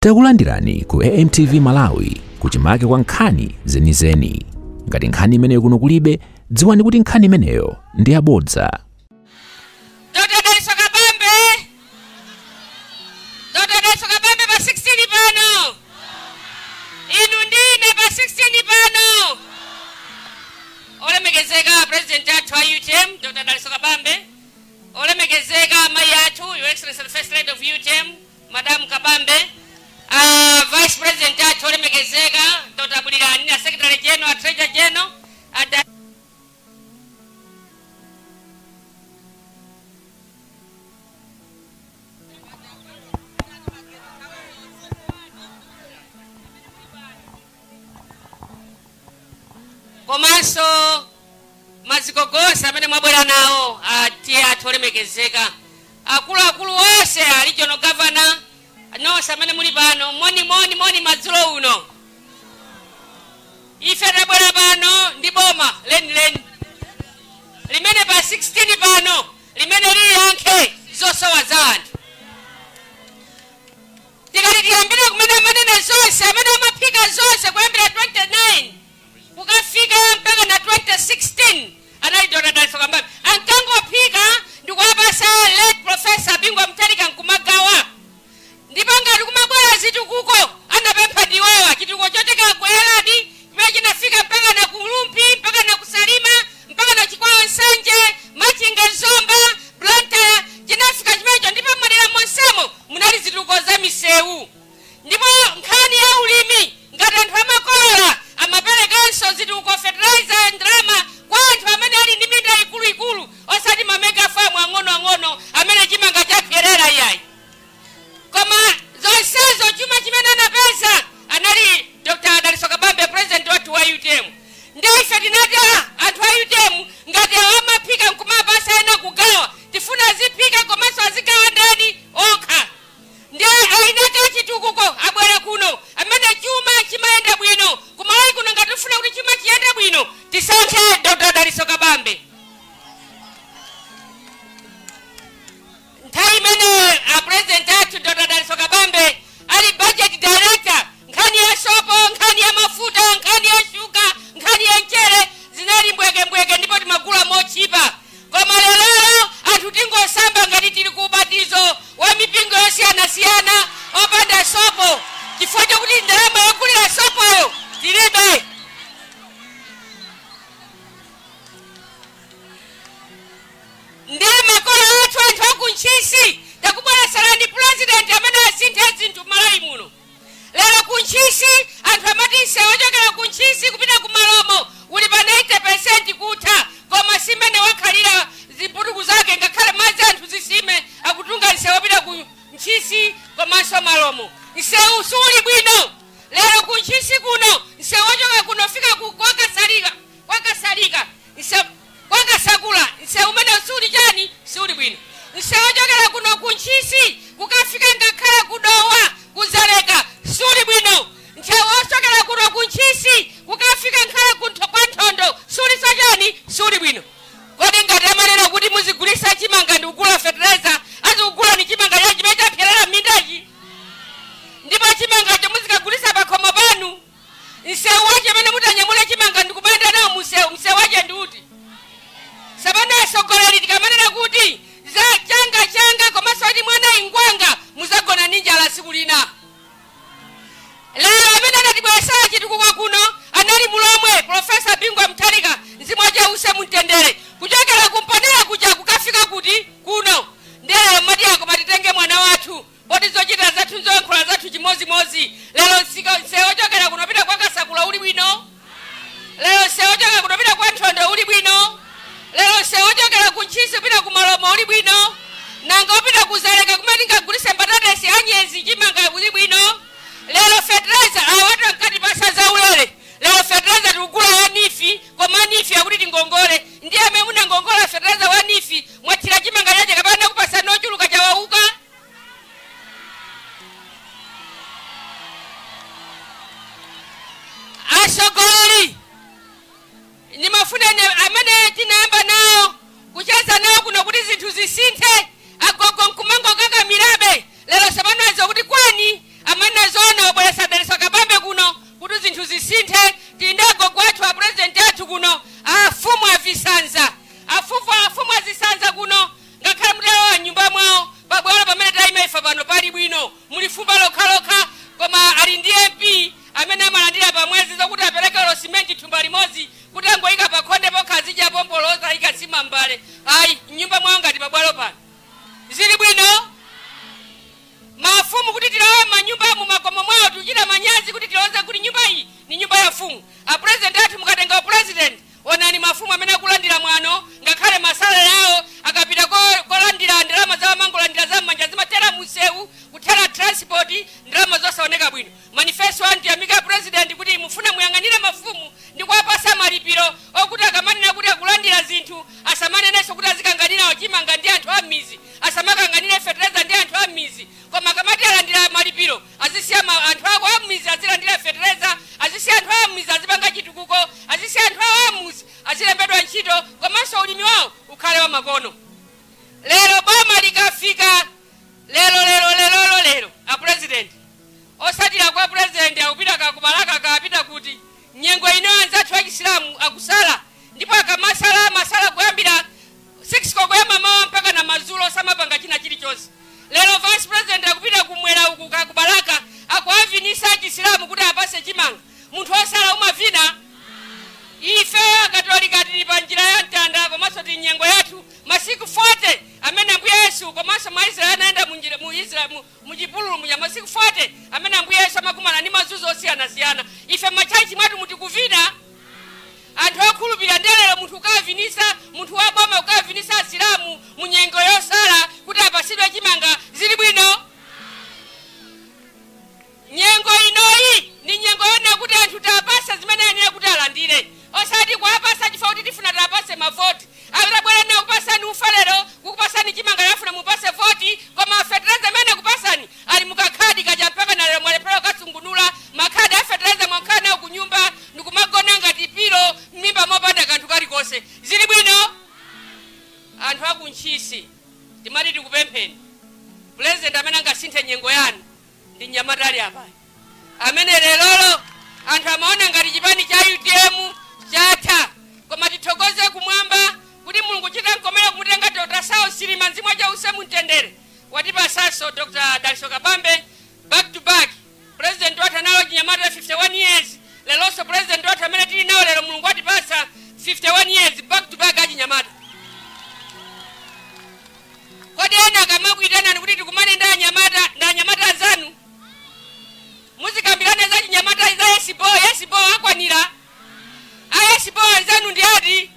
Takulandirani ku AMTV Malawi kuchimake kwa nkhani zenizeni. Ngati nkhani imeneyo kuno kulibe, dziwani kuti nkhani imeneyo ndi yabodza. Dr. Dalitso Kabambe, Dr. Dalitso Kabambe pa 16 pano. Inu ndine pa 16 pano. Olemekezeka President athu a UTM, Dr. Dalitso Kabambe. Olemekezeka mayi athu, Your Excellency the First Lady of UTM, Madam Kabambe. Vice President athu olemekezeka Dr. Bulirani, na Secretary General, Treasurer General, komanso mazikogosa amene mwabwera nawo atiye athu olemekezeka, akuluakulu onse a regional governor nonse amene muli pano, moni moni moni madzulo uno. Ife tabwera pano ndi boma lenileni limene pa 16 pano limene liyankhe zosowa za anthu. Tikati tiyambire kumene amanena zonse, amene amaphika zonse kuyambira 29 kukafika mpaka na 2016 anali Dr. Dalitso Kabambe. Ankangophika ndikuwapasa late Professor Bingu Mutharika nkumagawa. Ndipo ngati kumabwera zitukuko anapempha ndiwowa chitukuko chochokera ku Eladi chimene chinafika mpaka na ku Rumphi, mpaka na ku Salima, mpaka na Chikwawa Nsanje, Machinga, Zomba, Blantyre, chinafika chimenecho. Ndipo madera monsemo munali zitukuko za misewu. Ndipo nkhani ya ulimi ngati anthu amakolola amaperekanso zitukuko, fertilizer, ndalama kwa anthu amene ali ndi minda ikuluikulu, osati ma mega farm ang'onoang'ono amene chimanga chapyerera iyayi. Koma zonsezo chuma chimene anapeza anali Dr. Dalitso Kabambe, president wathu wa UTM. Ndiye ife tinati anthu a UTM ngati amaphika nkumapasa ena kugawa, tifuna aziphika komanso azigawa ndani okha. Ndiye ainake chitukuko abwera kuno amene chuma chimayenda bwino kumalawi kuno. Ngati tifuna kuti chuma chiyende bwino, tisankhe Dr. Dalitso Kabambe. Nthawi imene a president athu Dr. Dalitso Kabambe ali budget director, nkhani ya sopo, nkhani ya mafuta, nkhani ya shuga, nkhani ya mchere zinali mbwekembweke ndipo timagula mochipa. Koma lero anthu tingosamba ngati tili ku ubatizo wa mipingo yosiyanasiyana opanda sopo, chifukwa chokuti ndalama yogulira sopoyo tilibe. Ndiye makolo athu anthu aku Ntchisi takubweretserani president amene asinthe zinthu m'Malawi muno. Lero ku Ntchisi anthu amati msewu ochokera ku Ntchisi kupita ku Malomo uli pa 90% kutha, koma simene wakhalira zimputuku zake, ngakhale madzi anthu zisime akutunga msewu opita ku Ntchisi komanso Malomo. Msewu suli bwino. Lero ku Ntchisi kuno msewu ochoka kuno fika ku kwakasalika, kwakasalika msewu kwakasakula, msewu umene suli chani, suli bwino. Msewu ochokera kuno ku Ntchisi kukafika ngakhale kudowa kuzaleka suli bwino. Msewu ochokera kuno ku Ntchisi kukafika ngakhale kwa Nthondo suli sachani, suli bwino. Kodi ngati amanena kuti muzigulisa chimanga ndi kugula fertilizer, azikugula ni chimanga cha chimene chapyerera m'mindachi? Ndipo chimangacho muzikagulisa pakhomo panu. Msewu wache amene mutanyamule chimanga ndikupanda nawo msewu, msewu wache ndi uti? Sapano atsogoleri tikamanena kuti za changa changa komanso kuti mwana ingwanga, muzagona ndi njala tsiku lina. Lero amene anatibweresera chitukuko kuno anali mulomwe Professor Bingu Mutharika, mzimu wache use mumtendere, kuchokera kumponera kuja kukafika kuti kuno. Ndiye lero mati ako matitenge mwana wathu poti zochita zathu zoyankhula zathu chimozimozi. Lero msewu ochokera kuno pita kwa Kasakula uli bwino. Lero msewu ochokera kuno pita kwa Nthondo uli bwino. Lero msewu ochokera ku Ntchisi kupita ku Malomo uli bwino. Nanga opita ku Zaleka kumene tingagulise mbatatesi, anyezi, chimanga uli bwino. Lero fertilizer awatu ankatipasa zaulere. Lero fertilizer tikugula wa NEEF, koma NEEF akuti tingongole. Ndiye amene munangongola fertilizer wa NEEF mwathira chimanga chache kapena kupasani ochuluka chawauka. Atsogoleri ndimafuna ine amene tinayamba nawo kucheza nawo kuno kuti zinthu zisinthe, agogo nkumango kakamirabe. Lero sapano adziwa kuti kwani amene lokhalokha, koma ali ndi MP amene amalandira pa mwezi zokuti apereke olo simenti thumba limodzi kuti angoyika pa khonde pokha azidya pompoloza ika nsima mbale. Ayi, mnyumba mwawo ngati pabwalo pano zili bwino. Mafumu kuti tilowe manyumba mu makomo mwawo tuchita manyazi kuti tiloze kuti nyumba iyi ni nyumba ya fumu. A president athu, mukatenga president, onani mafumu amene akulandira mwano, ngakhale masalari awo akapita kolandira ndalama zawo amangolandira za m'manja, zimathera musewu, kuthera transport, ndalama zosaoneka bwino. Manifesto anu, tiyamika president kuti mufuna muyang'anire mafumu ndi kuwapasa malipiro okuti akamanena kuti akulandira zinthu asamanenenso kuti azikanganira chimanga ndi anthu a m'mizi, asamakanganire fetereza ndi anthu a m'mizi, koma akamati alandira malipiro azisiya anthu ako a m'mizi azilandira fetereza, azisiya anthu a m'mizi azipanga chitukuko, azisiya anthu awo a m'mizi azilembedwa ntchito, komanso ulimi wawo ukhale wa makono. Lero boma likafika lero lero lero lero, a president osatira kwa president akupita kakubalaka kapita kuti nyengo ino anzathu achisilamu akusala, ndipo akamasala amasala kuyambira 6 koloko ya mamawa mpaka na madzulo, samapanga china chilichonse. Lero vice president akupita kumwera uku kakubalaka akuavinisa achisilamu kuti apase chimanga. Munthu osala umavina? Ife Akatolika tili pa njira ya mtanda, komanso tili nyengo yathu masiku 40 amene Ambuye Yesu komanso Maisraeli anayenda mu Israel mu chipululu muja, masiku 40 amene Ambuye Yesu amakumana ndi mazunzo osiyanasiyana. Ife matchalitchi mwathu mutikuvina anthu okhulupirira, ndi lero munthu ukavinisa, munthu waboma ukavinisa asilamu mu nyengo yosala kuti apasidwe chimanga, zili bwino? Nyengo inoyi ni nyengo yona kuti anthu tapasa zimene ayenera kuti alandire, osati kuwapasa chifukwa kuti tifuna tapase mavoti. Atabwera na kupasani ufa lero, kukupasani chimanga, yafuna mupase voti, koma fetereza amene kupasani ali mukakhadi kaja mpaka na lero mwalephera kukasungunula makhadi a fetereza, mwakhala nawo kunyumba ndikumagona ngati pilo m'mimba mopanda kanthu kalikonse. Zili bwino? Anthu akuNtchisi, timati tikupempheni, president amene angasinthe nyengo yanu ndi mnyamata ali apayi, amene lelolo anthu amaona ngati chipani cha UTM chatha, koma tithokoze kumwamba kuti Mulungu chitankomera kumutenga Dr. Saulos Chilima, mzimu wache use mumtendere, watipasanso Dr. Dalitso Kabambe back to back. President wathu analo chinyamata 51 years, lelonso president wathu amene tili nawo lero Mulungu watipasa 51 years back to back achinyamata. Kodi ena akamakuitanani kuti tikumane ndi anyamata, ndi anyamata anzanu, muzikambirana za chinyamata za yes bo, yes bo akwanira a yes bo anzanu ndi ati?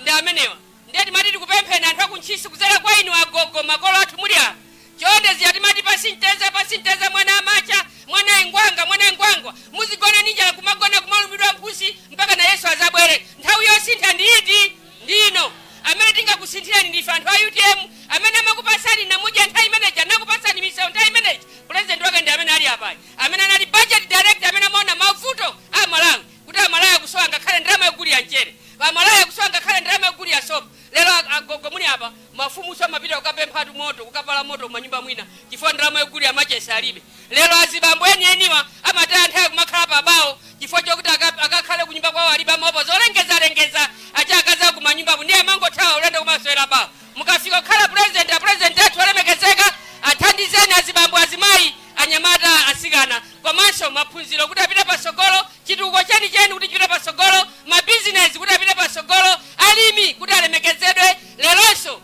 Ndi amenewa. Ndiye timati tikupempheni anthu akuNtchisi kudzera kwa inu agogo, makolo athu muli apa, chonde ziya timati pasinteza pasinteza mwana amacha mwana engwanga mwana engwangwa, muzigona ninjala, kumagona kumalumidwa mphusi mpaka na Yesu azabwere. Nthawi yosintha ndi iti? Ndino amene tingakusinthirani ndife anthu a UTM amene amakupasani namudya nthawi imeneji, anakupasani misewu nthawi imeneji. President wake ndi amene ali apayi, amene anali budget director, amene amaona mavuto a Malawi kuti Amalawi akusowa ngakhale ndalama yogulira mchere, Amalawi akusowa ngakhale ndalama yogulira sopo. Lero agogo muli apa, mafumuso amapita kukapemphatu moto, kukapala moto mumanyumba mwina chifukwa ndalama yogulira machesi alibe. Lero azibambo enieniwa amataya nthawi kumakhala pabawo chifukwa chokuti akakhale kunyumba kwawo alibe, amaopa zolengezalengeza acha akaza kumanyumbapo, ndiye amangothawa ulendo kumasewera bawo. Mukafika kukhala president, a president athu olemekezeka, athandizeni azibambo, azimayi, anyamata, asikana, komanso maphunziro kuti apite pasogolo, chitukuko chenicheni kuti chipite pasogolo, mabizinesi kuti apite pasogolo, alimi kuti alemekezedwe, leronso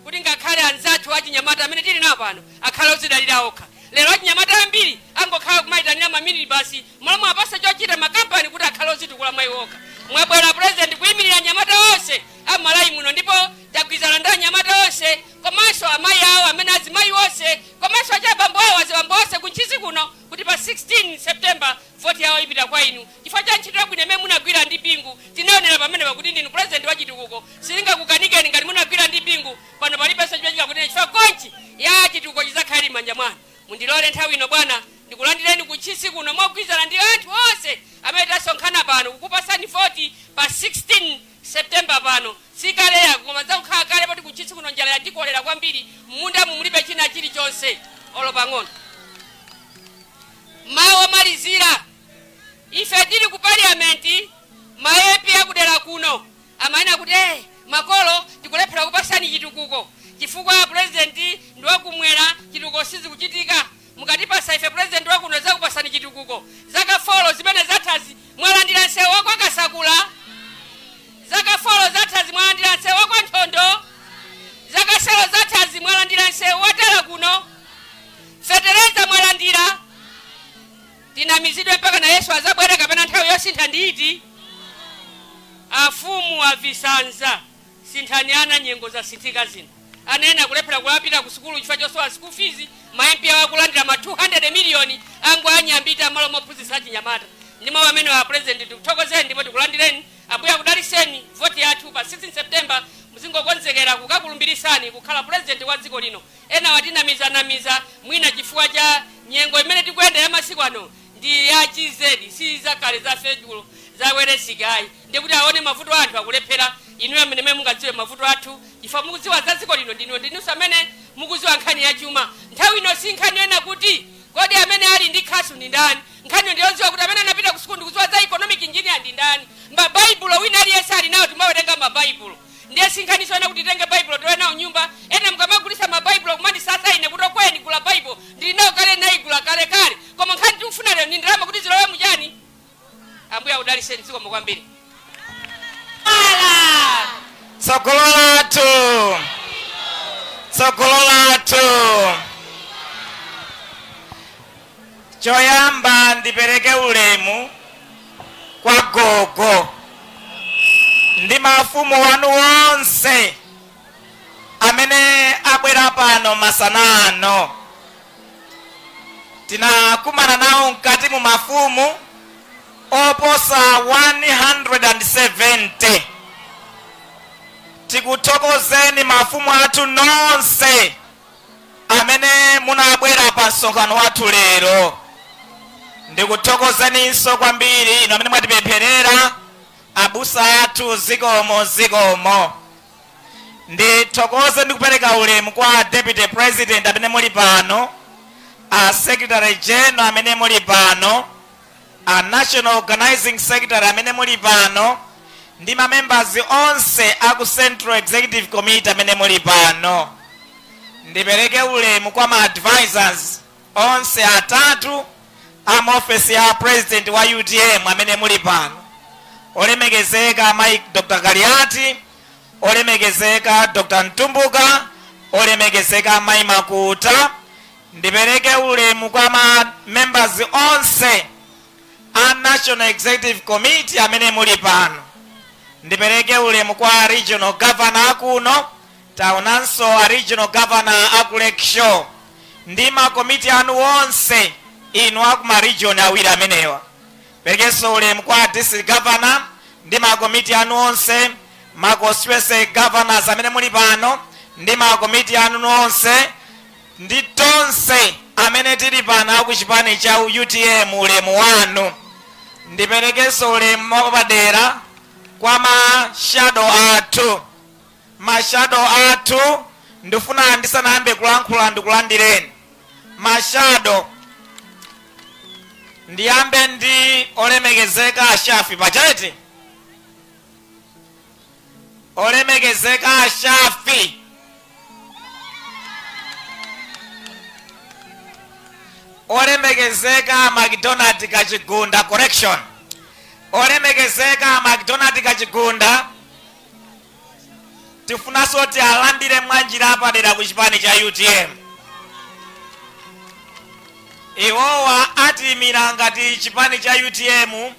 kuti ngakhale anzathu achinyamata amene tili nawo pano akhale ozidalira okha. Lero achinyamata ambiri angokhala kumayitanira maminibasi, momwe apase chochita makampani kuti akhale ozitukula mwayi okha. Mwabwera president kuyimirira anyamata onse amalayi muno, ndipo tagwizana ndi anyamata onse komanso amayi awo amene azimayi onse komanso achabambo awo azibambo onse kuNtchisi kuno kuti pa 16 September voti yawo ipita kwa inu chifukwa cha ntchito yabwino imene munagwira ndi Bingu. Tinaonera pamene pakuti ndinu president wa chitukuko, silingakukanikeni ngati munagwira ndi Bingu. Pano palibenso chimene chikakuti chifukwa conch ya chitukuko chizakhala ili m'manja mwanu. Mundilole nthawi ino bwana ndikulandireni kuNtchisi kuno mogwirizana ndi anthu onse amene tasonkhana pano kukupasani voti pa 16 September pano. Sikaleya koma zakukhala kale poti kuNtchisi kuno njala yatikolera kwambiri, munda mumulibe china chilichonse olo pang'ono. Mawu omalizira, ife tili ku parliament, ma MP akudera kuno amanena kuti makolo tikulephera kupasani chitukuko chifukwa president ndi wakumwera, chitukuko sizikuchitika. Mukatipasa Tinamizidwe mpaka na Yesu azabwera kapena nthawi yosintha nditi? Afumu avisanza sinthani nyengo zasinthika zino. Anena kulephera kulapita ku sukulu chifukwa chosowa school fees, ma MP awakulandira ma 200 miliyoni angu anyambita malo mophunzitsa achinyamata. Ndi mawu amene wa president tikuthokozeni ndipo tikulandireni. Ambuye akudalitseni. Voti yathu pa 16 September muzingokonzekera kukakulumbirisani kukhala president wa dziko lino. Ena watinamizanamiza mwina chifukwa cha nyengo imene tikuyenda ya masiku ano ndi ya chizedi, si zakale za fedulo zaweresikayi, ndikuti aone mavuto anthu akulephera. Inu amene mungadziwe mavuto athu chifukwa mukudziwa za dziko lino, ndinu ndinunso amene mukudziwa nkhani ya chuma. Nthawi ino si nkhani yona kuti kodi amene ali ndi khasu ndi ndani. Nkhani ndiyodziwa kuti amene anapita ku sukulu ndikudziwa za economic engineer ndi ndani. Mabaibulo wina aliyense ali nawo, timawerenga mabaibulo. Ndiye si nkhani sona kuti titenge baibulo tiwe nawo nyumba. Ena mukamagulitsa mabaibulo kumati sasa ine kuti okweni gula baibulo ndili nawo kale, naigula kale kale. Koma nkhani tikufuna lero ndi ndalama kuti zilowe muchani. Ambuye akudalitseni zikomo kwambiri. Tsogolo lathu, tsogolo lathu. Choyamba ndipereke ulemu kwa gogo ndi mafumu wanu wonse amene abwera pano masana ano. Tinakumana nawo mkati mu mafumu oposa 170. Tikuthokozeni mafumu athu nonse amene munabwera pa msonkhano wathu lero. Ndikuthokozeninso kwambiri inu amene mwatipempherera, abusa athu, zikomo zikomo. Ndithokoze ndikupereka ulemu kwa deputy president amene muli pano, a secretary general amene muli pano, a national organizing secretary amene muli pano, ndi ma members onse aku Central Executive Committee amene muli pano. Ndipereke ulemu kwa ma advisors onse atatu a office ya president wa UTM amene muli pano, olemekezeka Mike Dr. Kaliati, olemekezeka Dr. Ntumbuka, olemekezeka Mai Makuta. Ndipereke ulemu kwa ma members onse a National Executive Committee amene muli pano. Ndipereke ulemu kwa regional governor akuno, taonanso a regional governor aku Lakeshore, ndi makomiti anu onse inu aku region awiri amenewa. Perekenso ulemu kwa district governor ndi makomiti anu onse, ma constituency governors amene muli pano ndi makomiti anu onse, ndi tonse amene tili pano aku chipani cha UTM, ulemu wanu. Ndiperekenso ulemu wapadera kwa ma shadow athu. Ma shadow athu ndifuna ndisanayambe kulankhula ndikulandireni. Ma shadow ndiyambe ndi olemekezeka Ashafi pachete, olemekezeka Ashafi, olemekezeka McDonald Kachigunda, correction, olemekezeka McDonald Kachigunda. Tifunanso tialandire mwanjira apadera ku chipani cha UTM. Iwowa atiyimira ngati chipani cha UTM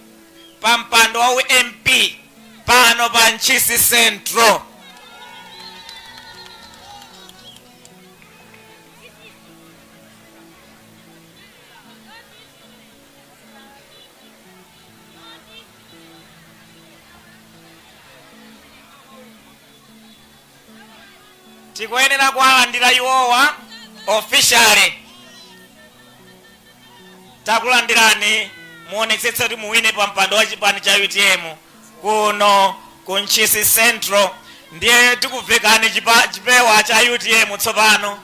pa mpando wa MP pano pa Ntchisi Central. Tikuyenera kuwalandira iwowa officially. Takulandirani, muonetsetse kuti muwine pa mpando wa chipani cha UTM kuno ku Ntchisi Central. Ndiye tikuvekani chipewa cha UTM tsopano,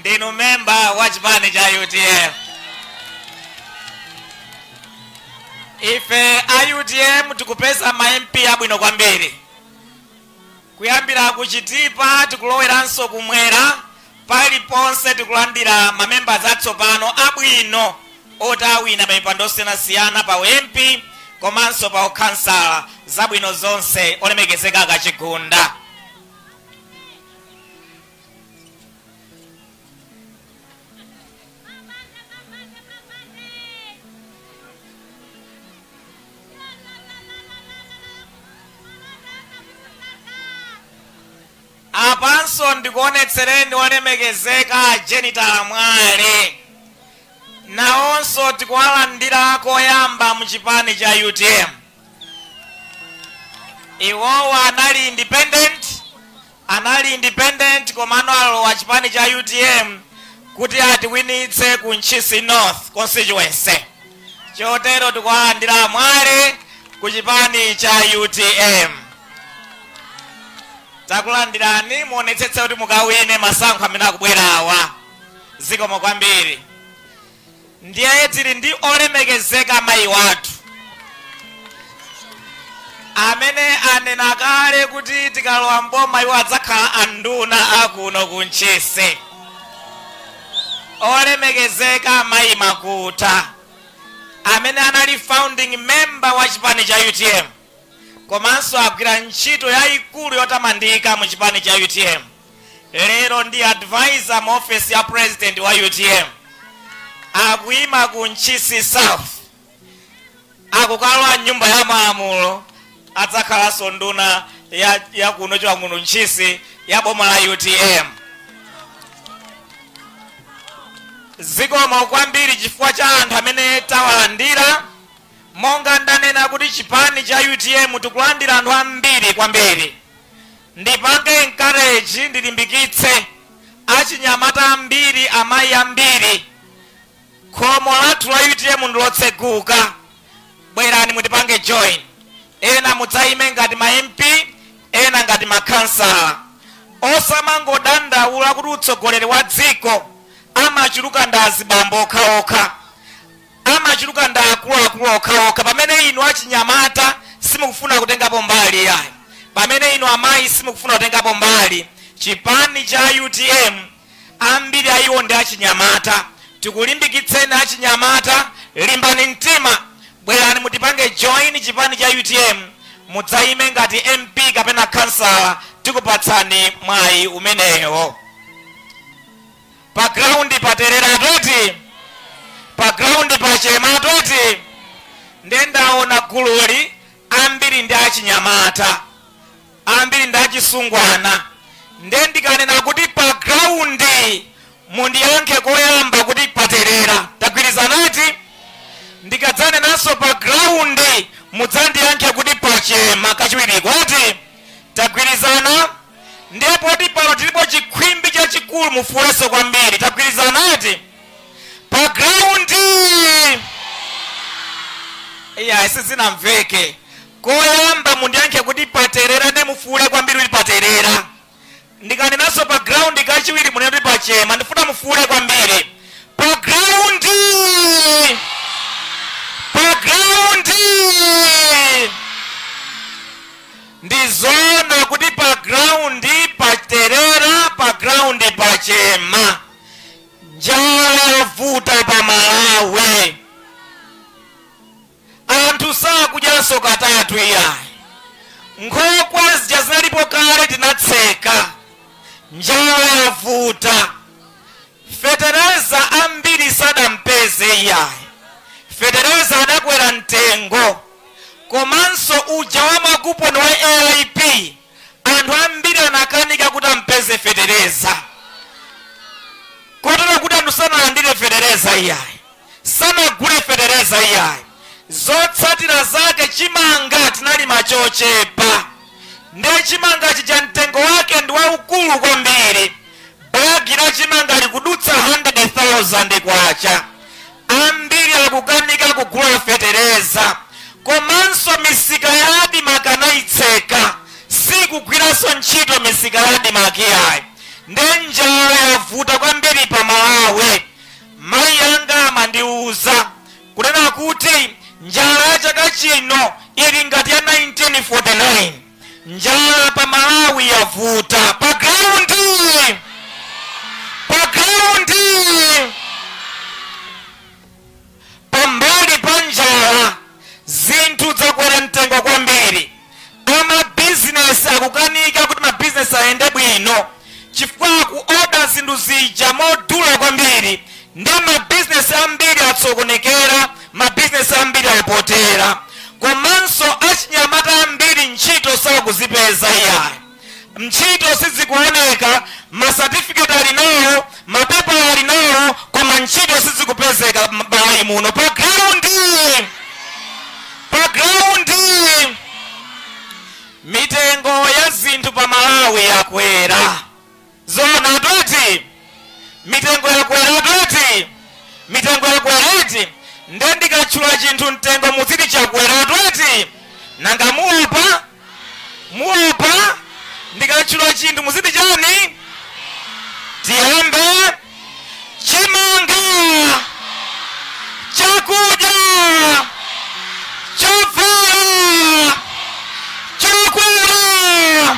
ndinu memba wa chipani cha UTM. Ife a UTM tikupeza ma MP abwino kwambiri, kuyambira kuchitipa tikuloweranso kumwera, paliponse tikulandira ma members atsopano abwino otawina mipando osiyanasiyana pa MP komanso pa ukhansala. Zabwino zonse, olemekezeka Kachigunda. Komanso ndikuonetsereni olemekezeka Jenita Mwale, nawonso tikuwalandira koyamba mu chipani cha UTM. Iwowa anali independent, anali independent, komano alowa chipani cha UTM kuti atiwinitse ku Ntchisi North constituency. Chotero tikuwalandira Mwale ku chipani cha UTM. Takulandirani, muonetsetse kuti mukawine masankho amene akubwerawa. Zikomo kwambiri. Ndiye tili ndi olemekezeka mayi wathu amene anena kale kuti tikalowa mboma iwo adzakhala anduna akuno ku Ntchisi, olemekezeka mayi Makuta, amene anali founding member wa chipani cha UTM, komanso agwira ntchito yayikulu yotamandika mu chipani cha UTM. Lero ndi advisor mu office ya president wa UTM. Akuyima ku Ntchisi South, akukalowa nyumba ya malamulo, adzakhalanso nduna ya kuno chiwanguno Ntchisi ya boma la UTM. Zikomo kwambiri chifukwa cha anthu amene tawalandira. Monga ndanena kuti chipani cha UTM tikulandira anthu ambiri kwambiri. Ndipange encourage, ndilimbikitse achinyamata ambiri, amayi ambiri. Khomo lathu la UTM ndilotseguka, bwerani mutipange join. Ena mudzayime ngati ma MP, ena ngati makhansala. Osamangodandaula kuti utsogoleri wa dziko amachuluka ndi azibambo okhaokha, amachuluka ndi akuluakulu okhaokha, pamene inu achinyamata simukufuna kutengapo mbali yayi, pamene inu amayi simukufuna kutengapo mbali. Chipani cha UTM ambiri ayiwo ndi achinyamata. Tikulimbikitseni achinyamata, limbani mtima, bwerani mutipange join chipani cha UTM, mudzayime ngati MP kapena kansala, tikupatsani mwayi umenewo. Pa ground paterera toti, pa ground pachema toti. Ndendaona gululi ambiri ndi achinyamata, ambiri ndi achisungwana. Ndendikanena kuti pa ground mundiyankhe koyamba kuti paterera, tagwirizanati? Ndikadzanenanso pa ground mudzandiyankhe kuti pachema kachiwiri kwati, tagwirizana? Ndipo pano tilipo chikhwimbi chachikulu, mufuwenso kwambiri, tagwirizanati? Pa ground iya sizinamveke. Koyamba mundiyankhe kuti paterera, ne mufuule kwambiri kuti paterera. Ndikanenanso pa ground kachiwiri munene kuti pachema, ndifuna mufuule kwambiri pa ground, pa ground. Ndizona kuti pa ground paterera, pa ground pachema. Njala yavuta pa Malawi, anthu sakudyanso katatu iyayi. Nkhokwe zija zinalipo kale tinatseka. Njala yavuta, fetereza ambiri sadampeze iyayi, fetereza adakwera mtengo. Komanso uja wa makuponi wa AIP anthu ambiri anakanika kuti ampeze fetereza, kotero kuti anthu sanalandire fetereza iyayi, sanagule fetereza iyayi. Zotsatira zake chimanga tinalima chochepa, ndiye chimanga chija mtengo wake ndi waukulu kwambiri. Bagi la chimanga likudutsa 100,000 kwacha, ambiri akukanika kugula fetereza. Komanso misika ya ADMARC anayitseka, sikugwiranso ntchito misika ya ADMARC iyayi. Ndiye njala yavuta kwambiri pa Malawi. Mayi anga amandiwuza kunena kuti njala ya chaka chino ili ngati ya 1949. Njala pa Malawi yavuta. Pa ground, pa ground, pambali pa njala zinthu zakwera mtengo kwambiri. Amabizinesi akukanika kuti mabizinesi ayende bwino chifukwa akuoda zinthu zija modula kwambiri, ndi mabizinesi ambiri atsokonekera, mabizinesi ambiri apotera. Komanso achinyamata ambiri ntchito sakuzipeza iyayi, ntchito sizikuoneka. Pa ground, pa ground, mitengo ya zinthu pa Malawi yakwera. Zona toti mitengo yakwera, toti mitengo yakwera. Nde ndikatchula chinthu mtengo muziti chakwera, toti nanga muopa? Muopa? Ndikatchula chinthu muziti chani? Tiyambe. Chimanga, chakudya, chovala, chakwera.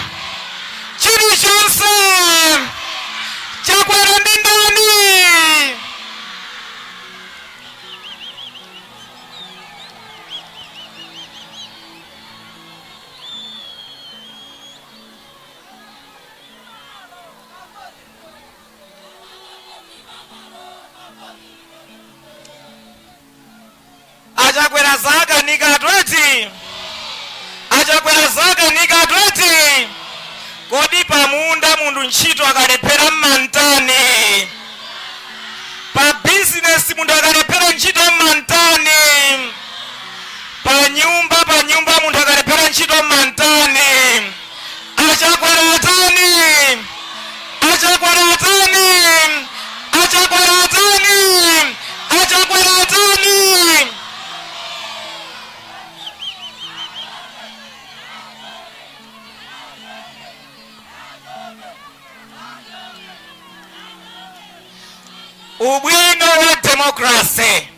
Chilichonse chakwera ndi ndani? Achakwera zaka nika 20, achakwera zaka nika 20. Kodi pamunda munthu ntchito akalephera mmantani? Pa bizinesi munthu akalephera ntchito mmantani? Pa nyumba, pa nyumba munthu akalephera ntchito mmantani? Achakwera atani? Achakwera atani? Achakwera atani? Achakwera atani? Ubwino wa democracy,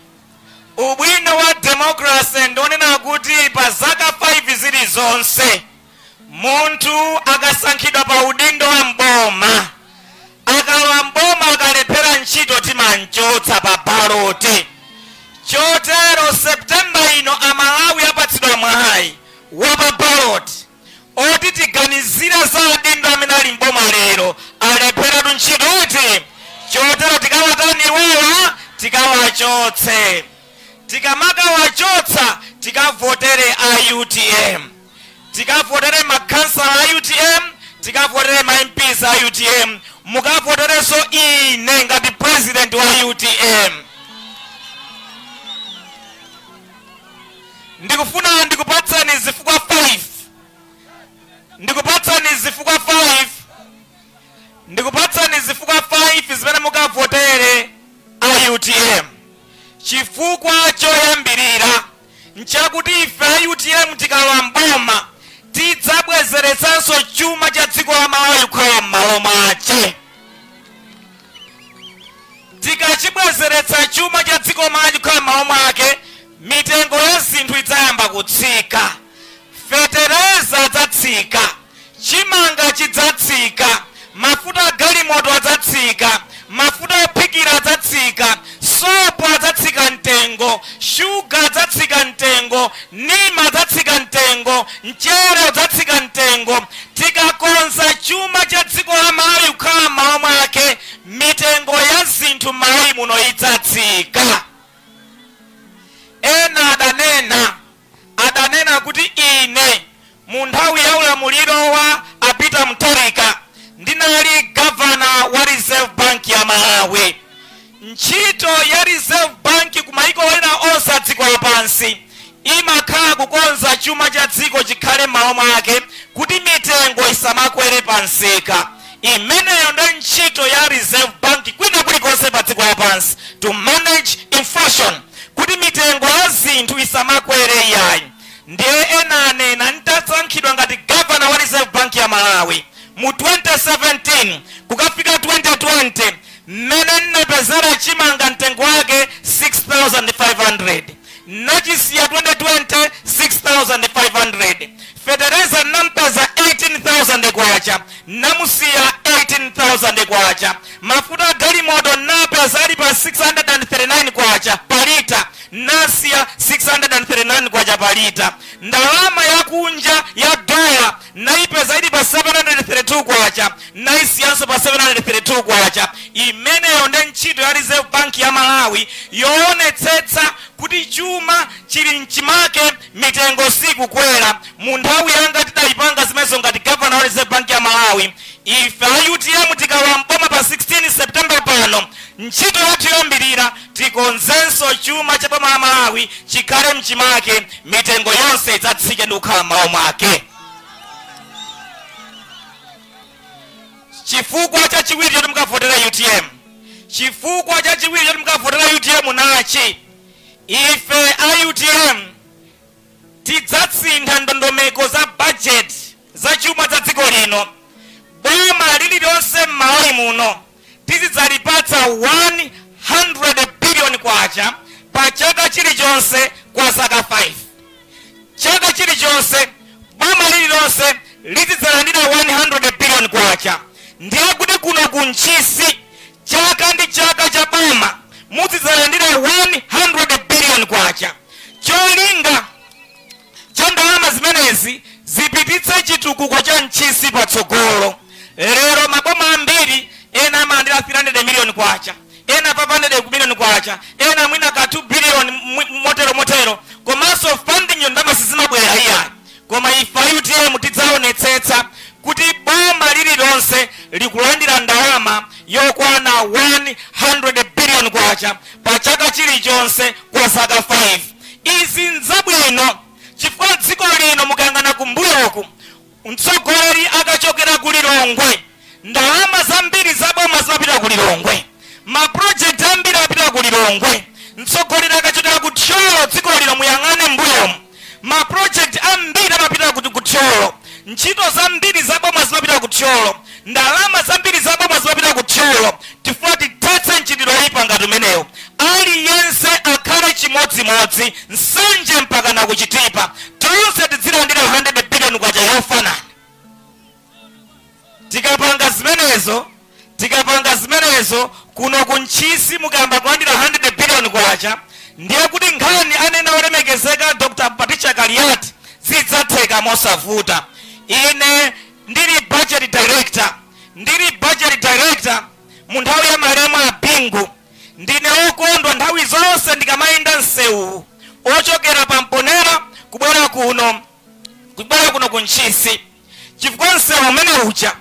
ubwino wa democracy ndionena kuti pa zaka 5 zilizonse munthu akasankhidwa pa udindo wa mboma, akalowa mboma akalephera ntchito timanchotsa pa baloti. Chotero Septemba ino Amalawi apatsidwa mwayi wa pa baloti oti tiganizire za adindo amene ali mboma lero alepheratu ntchitoti. Chotero tikawatani iwowa? Tikawachotse. Tikamakawachotsa, tikavotere a UTM, tikavotere makhansala a UTM, tikavotere ma MPs a UTM, mukavoterenso ine ngati president wa UTM. Ndikufuna ndikupatsani zifukwa 5, ndikupatsani zifukwa 5, ndikupatsani zifukwa 5 zimene mukavotere a UTM. Chifukwa choyambirira nchakuti ife a UTM tikalowa mboma tidzabwezeretsanso chuma cha dziko la Malawi kukhala m'malo mwache. Tikachibwezeretsa chuma cha dziko la Malawi kukhala m'malo mwake, mitengo ya zinthu idzayamba kutsika, fetereza adzatsika, chimanga chidzatsika, mafuta a galimoto adzatsika, mafuta ophikira adzatsika, sopo adzatsika mtengo, shuga adzatsika mtengo, nima adzatsika mtengo, mchere udzatsika mtengo. Tikakonza chuma cha dziko la Malawi kukhala m'malo mwake, mitengo ya zinthu m'Malawi muno idzatsika. Ena adanena kuti ine mu nthawi ya ulamuliro wa a Peter Mutharika ndinali gavana wa Reserve Bank ya Malawi. Ntchito ya Reserve Bank ku maiko ena onse a dziko lapansi imakhala kukonza chuma cha dziko chikhale m'malo mwake kuti mitengo isamakwere pa msika. Imeneyo ndi ntchito ya Reserve Bank kwina kulikonse pa dziko lapansi, to manage inflation, kuti mitengo ya zinthu isamakwere iyayi. Ndiye ena anena ntasankhidwa ngati gavana wa Reserve Bank ya Malawi mu 2017 kukafika 2020, mmene nnapezera chimanga mtengo wake 6500, nachisiya 2020 6500. Fetereza nampeza 18,000 kwacha, namusiya 18,000 kwacha. Mafuta galimoto napeza ali pa 639 kwacha palita, nasiya 639 kwacha palita. Ndalama yakunja ya dola naipeza ili pa 732 kwacha, naisiyanso pa 732 kwacha. Imeneyo ndi ntchito ya Reserve Bank ya Malawi yoonetsetsa kuti chuma chili mchimake, mitengo sikukwera. Mu nthawi yanga tidayipanga zimenezo ngati gavana wa Reserve Bank ya Malawi. Ife a UTM tikalowa mboma pa 16 September pano, Ntchito yathu yoyambirira, tikonzenso chuma cha boma la Malawi chikhale mchimake, mitengo yonse idzatsike ndi kukhala m'malo mwake. Chifukwa chachiwiri choti mukavotera UTM, chifukwa chachiwiri choti mukavotera UTM nachi: ife a UTM tidzatsintha ndondomeko za budget za chuma za dziko lino. Boma lililonse m'Malawi muno tizidzalipatsa 100 billion kwacha pa chaka chilichonse kwa zaka 5. Chaka chilichonse boma lililonse lizidzalandira 100 billion kwacha. Ndiye kuti kuno ku Ntchisi chaka ndi chaka cha boma muzidzalandira 100 billion kwacha. Cholinga cha ndalama zimenezi zipititse chitukuko cha Ntchisi patsogolo. Lero maboma ambiri ena amalandira 300 million kwacha, ena 500 million kwacha, ena mwina ka 2 billion, motero motero, komanso funding yo ndalama sizimabwera iyayi. Koma ife UTM tidzaonetsetsa kuti boma lililonse likulandira ndalama yokwana 100 billion kwacha pa chaka chilichonse kwa zaka 5. Izi nzabwino chifukwa dziko lino mukayang'ana kumbuyoku, mtsogoleri akachokera ku Lilongwe, ndalama zambiri za boma zimapita ku Lilongwe, maprojekti ambiri apita ku Lilongwe. Mtsogoleri akachokera ku Thyolo, dziko lino muyang'ane mbuyomu, maprojekti ambiri amapita ku Thyolo, ntchito zambiri za boma zimapita ku Thyolo, ndalama zambiri za boma zimapita ku Thyolo. Tifuna tithetse mchitidwe oyipa ngati umenewo. Aliyense akhale chimodzimodzi, Nsanje mpaka na kuchitipa, tonse tidzilandira 100 billion kwacha yofanana. Tikapanga zimenezo kuno ku Ntchisi mukayamba kulandira 100 billion kwacha, ndiye kuti nkhani anena olemekezeka Dr. Patricia Kaliati zidzatheka mosavuta. Ine ndili budget director mu nthawi ya malemu a Bingu. Ndine wokondwa nthawi zonse ndikamayenda msewu ochokera pa Mponera kubwera kuno ku Ntchisi, chifukwa msewu umene uja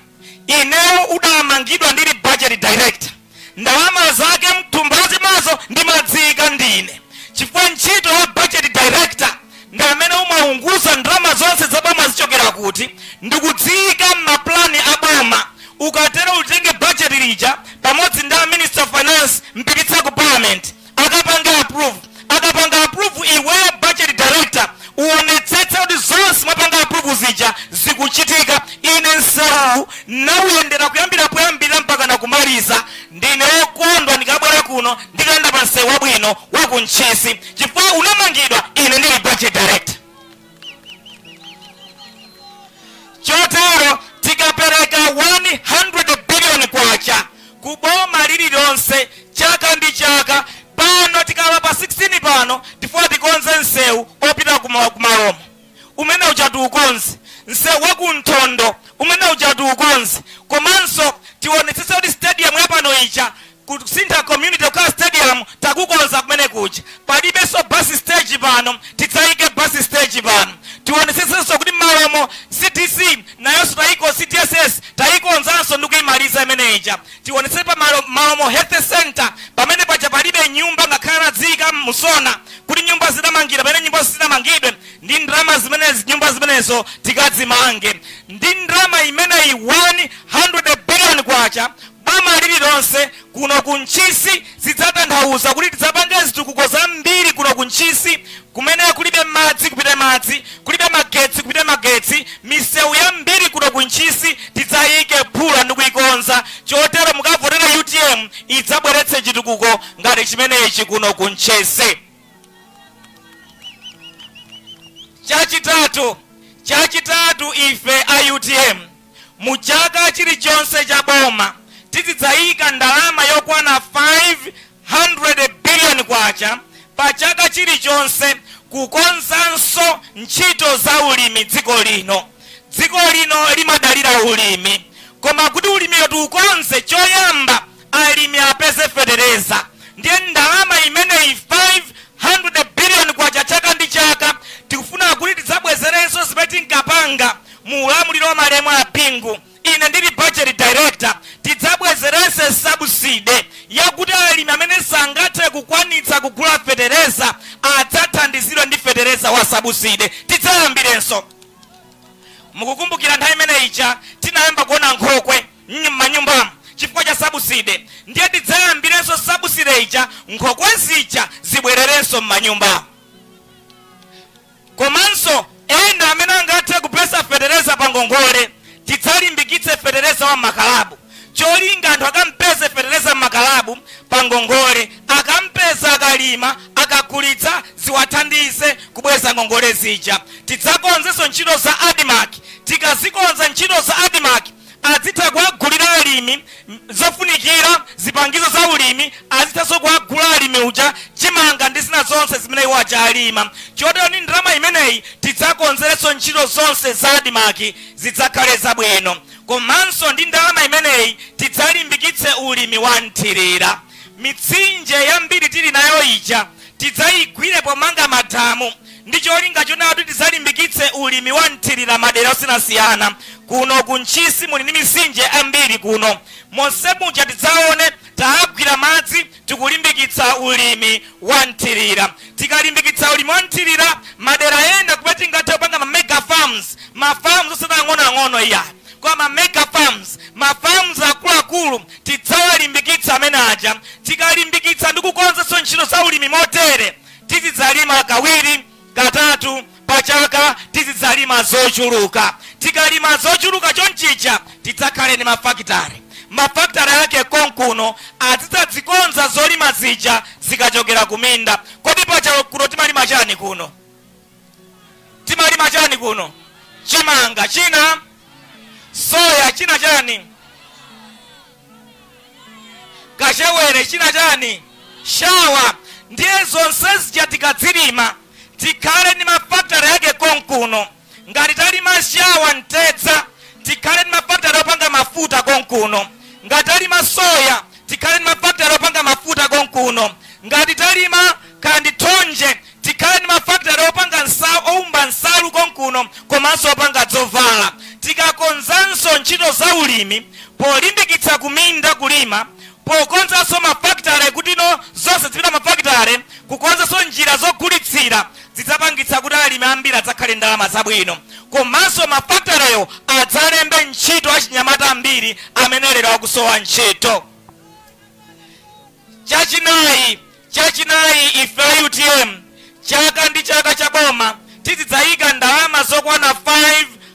inewo udamangidwa ndili budget director. Ndalama zake mthumba mazo ndimadzika ndine, chifukwa ntchito ya budget director ndi amene umaunguza ndalama zonse za boma zichokera kuti, ndikudziyika m'maplani a boma. Ukatero utenge budget lija pamodzi ndi a Minister of Finance, mpititse ku Parliament, akapanga approve. Akapanga approve, iweyo budget director uonetsetse kuti zonse mwapanga approve zija zikuchitika. Ine msewu nauyendera kuyambira poyambira mpaka nakumaliza. Ndine wokondwa ndikabwera kuno ndikayenda pa msewu wabwino wa ku Ntchisi, chifukwa unamangidwa ine ndili budget director. Chotero tikapereka 100 billion kwacha ku boma lililonse chaka ndi chaka, pano tikala pa 16 pano tifuna tikonze msewu opita kumalomo umene uja tiukonze, msewu wakunthondo umene uja tiukonze, komanso tionetsetse kuti stadium yapano ija kusintha community kukhala stadium, takukonza kumene kuja. Palibenso bus stage pano, tidzayike bus stage pano. Tionetsetsenso kuti malomo CDC nayonso tayiko, CDSS tayikonzanso ndi kuyimaliza imeneja. Tionetsetse pa malomo health center pamene paja palibe nyumba, ngakhale anadziyika musona kuti nyumba zidamangidwa, pamene nyumba zidamangidwe ndi ndalama zimenezi. Nyumba zimenezo tikadzimange ndi ndalama imeneyi, 100 billion kwacha boma lililonse kuno ku Ntchisi. Zidzatanthauza kuti tidzapange zitukuko zambiri kuno ku Ntchisi, kumene kulibe madzi kupite madzi, kulibe magetsi kupite magetsi. Misewu yambiri kuno ku Ntchisi tidzayike phula ndi kuyikonza. Chotero mukavotera UTM, idzabweretse chitukuko ngati chimenechi kuno ku Ntchisi. Chachitatu, ife a UTM mu chaka chilichonse cha boma tizidzayika ndalama yokwana 500 billion kwacha pa chaka chilichonse kukonzanso ntchito za ulimi dziko lino. Dziko lino limadalira ulimi, koma kuti ulimiyo tiukonze, choyamba alimi apeze fetereza. Ndiye ndalama imeneyi, 500 billion kwacha chaka ndi chaka, tikufuna kuti tidzabwezerenso zimene tinkapanga mu ulamuliro wa malemu a Bingu. Ine ndili budget director, tidzabwezerense subsidy yakuti alimi. subsidy tidzayambirenso. Mukukumbukira nthawi imene ija tinayamba kuona nkhokwe m'manyumbamo chifukwa cha subsidy. Ndiye tidzayambirenso subsidy ija, nkhokwe zija zibwererenso m'manyumbamo. Komanso ena amene angathe kupeza fetereza pa ngongole, tidzalimbikitse fetereza wa makalabu. Cholinga anthu akampeze fetereza m'makalabu pa ngongole, akampeza akalima, akagulitsa, ziwathandize kubweza ngongole zija. Tidzakonzenso ntchito za ADMARC. Tikazikonza ntchito za ADMARC, azitha kuwagulira alimi zofunikira, zipangizo za ulimi, azithanso kuwagula alimi uja chimanga ndi zina zonse zimene iwo aja alima. Chotero ndi ndalama imeneyi tidzakonzerenso ntchito zonse za ADMARC zidzakhale zabwino. Komanso ndi ndalama imeneyi tidzalimbikitse ulimi wa nthirira. Mitsinje yambiri tili nayo ija tidzayigwire pomanga madamu, ndi cholinga chonena kuti tidzalimbikitse ulimi wa nthirira madera osiyanasiyana. Kuno ku Ntchisi muli ndi mitsinje ambiri kuno, monse muja tidzaone taagwira madzi, tikulimbikitsa ulimi wa nthirira. Tikalimbikitsa ulimi wa nthirira madera ena kumene tingathe kupanga ma mega farms, ma farms osati ang'onoang'ono iya, kwa ma mega farms, ma farms akuluakulu tidzawalimbikitsa amene aja. Tikalimbikitsa ndi kukonzanso ntchito za ulimi motere, tizidzalima kawiri katatu pa chaka, tizidzalima zochuluka. Tikalima zochuluka chonchicha, tidzakhale ndi mafakitare. Mafakitare ake konkuno azidzazikonza zolima zija zikachokera kuminda. Kodi pacha kuno timalima chani kuno? Timalima chani kuno? Chimanga, china soya, china chani? Kachewere, china chani? Shawa. Ndiye zonse zija tikadzilima, tikhale ndi mafakitare ake konkuno. Ngati talima shawa mtedza, tikhale ndi mafakitare opanga mafuta konkuno. Ngati talima soya, tikhale ndi mafakitare opanga mafuta konkuno. Ngati talima kandi thonje, tikhale ndi mafakitare opanga oumba nsalu konkuno, komanso opanga zovala. Tikakonzanso ntchito za ulimi polimbikitsa kuminda kulima, pokonzanso mafakitare kuti no zonse zipita mafakitare, kukonzanso njira zogulitsira, zidzapangitsa kuti alimi ambiri adzakhale ndalama zabwino. Komanso mafakitareyo adzalembe ntchito achinyamata ambiri amene lero akusowa ntchito. Chachinayi, ife UTM chaka ndi chaka cha boma tizidzayika ndalama zokwana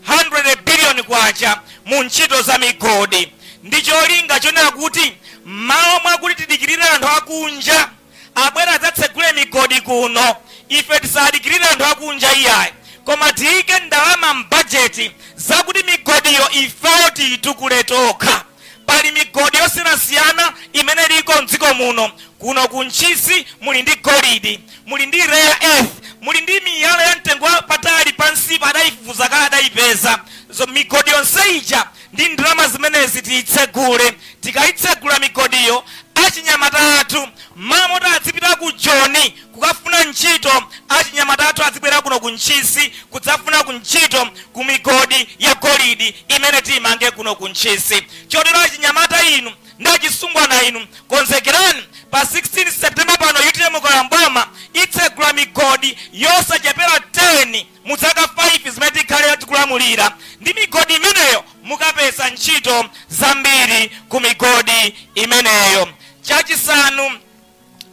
500 billion kwacha mu ntchito za migodi, ndi cholinga chonena kuti m'malo mwakuti tidikirire anthu akunja abwera adzatsegule migodi kuno, ife tisadikirire anthu akunja iyayi, koma tiyike ndalama m'bajeti zakuti migodiyo ifeyo tiyitukule tokha. Pali migodi yosiyanasiyana imene iliko mdziko muno. Kuno ku Ntchisi muli ndi golidi, muli ndi rare earth, muli ndi miyala ya mtengo wapatali pansi adayifufuza kale adayipeza. So migodi yonse ija ndi ndalama zimenezi tiyitsegule. Tikayitsegula migodiyo, achinyamata athu mamota azipita ku Joni kukafuna ntchito, achinyamata athu azibwera kuno ku Ntchisi kudzafuna ku ntchito ku migodi ya golidi imene tiyimange kuno ku Ntchisi. Chotero achinyamata inu ndi achisungwana inu, konzekerani pa 16 September pano UTM Kalamboma itsegula migodi yosachepera 10 mu zaka 5 zimene tikhale tikulamulira. Ndi migodi imeneyo mukapeza ntchito zambiri ku migodi imeneyo.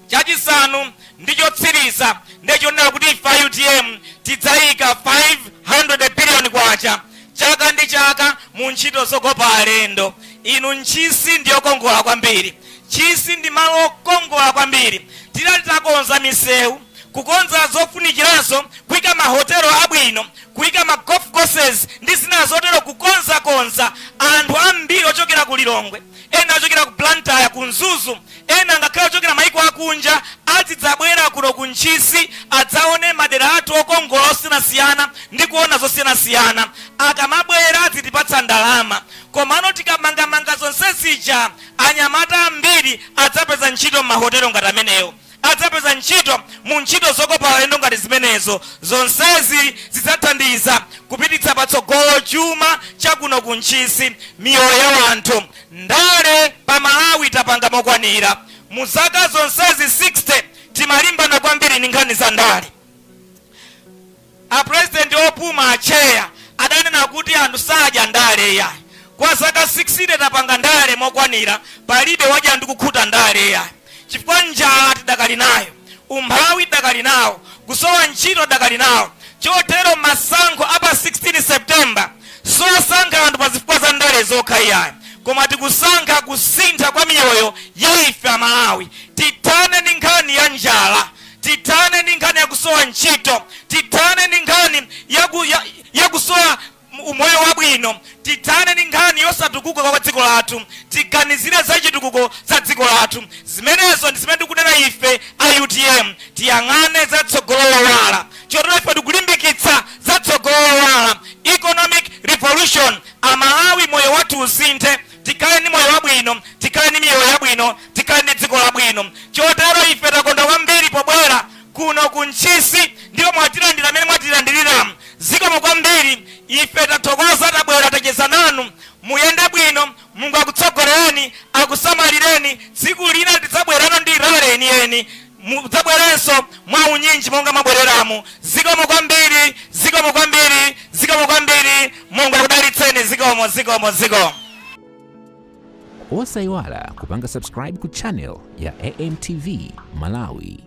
Chachisanu ndi chotsiriza ndichonena kuti ife UTM tidzayika 500 billion kwacha chaka ndi chaka mu ntchito zokopa alendo. Inu, Ntchisi ndiyokongola kwambiri, Ntchisi ndi malo okongola kwambiri. Tidati takonza misewu, kukonza zofunikiranso, kuyika mahotelo abwino, kuyika ma golf courses ndi zina zotero, kukonzakonza, anthu ambiri ochokera ku Lilongwe, ena ochokera ku Blantyre, ku Mzuzu, ena ngakhale ochokera maiko akunja azidzabwera kuno ku Ntchisi adzaone madera athu okongola osiyanasiyana ndi kuona zosiyanasiyana. Akamabwera azitipatsa ndalama. Komano tikamangamanga zonse zija, anyamata ambiri adzapeza ntchito m'mahotelo ngati amenewo, adzapeza ntchito mu ntchito zokopa alendo ngati zimenezo. Zonsezi zidzathandiza kupititsa patsogolo chuma chakuno ku Ntchisi, miyoyo ya anthu. Ndale pa Malawi tapanga mokwanira. Mu zaka zonsezi 60 timalimbana kwambiri ndi nkhani za ndale. A president opuma acheya adanena kuti anthu sadya ndale yayi. Kwa zaka 60 tapanga ndale mokwanira, palibe wadya ndi kukhuta ndale yayi, chifukwa njala tidakali nayo, umphawi tidakali nawo, kusowa ntchito tidakali nawo. Chotero masankho apa 16 September sosankha anthu pa zifukwa za ndale zokha iyayi, koma tikusankha kusintha kwa miyoyo ya ife Amalawi. Tithane ndi nkhani ya njala, tithane ndi nkhani yakusowa ntchito, tithane ndi nkhani yakusowa umoyo wabwino, tithane ndi nkhani yosatukuka kwa dziko lathu, tiganizire za chitukuko za dziko lathu. Zimenezo ndi zimene tikunena ife a UTM, tiyang'ane za tsogolo lowala. Chotero ife tikulimbikitsa za tsogolo lowala, economic revolution. Amalawi moyo wathu usinthe, tikhale ndi moyo wabwino, tikhale ndi miyoyo yabwino, tikhale ndi dziko labwino. Chotero ife takonda kwambiri pobwera kuno ku Ntchisi, ndipo mwatilandira amene mwatilandiriramu. Zikomo kwambiri, ife tathokoza, tabwera tacheza nanu. Muyende bwino, Mulungu akutsogolereni, akusamalireni. Tsiku lina tidzabwerano ndi rally yeniyeni, mudzabwerenso mwa unyinji monga mwabwereramu. Zikomo kwambiri, zikomo kwambiri, zikomo kwambiri. Mulungu akudalitseni. Zikomo, zikomo, zikomo. Osayiwala kupanga subscribe ku channel ya AMTV Malawi.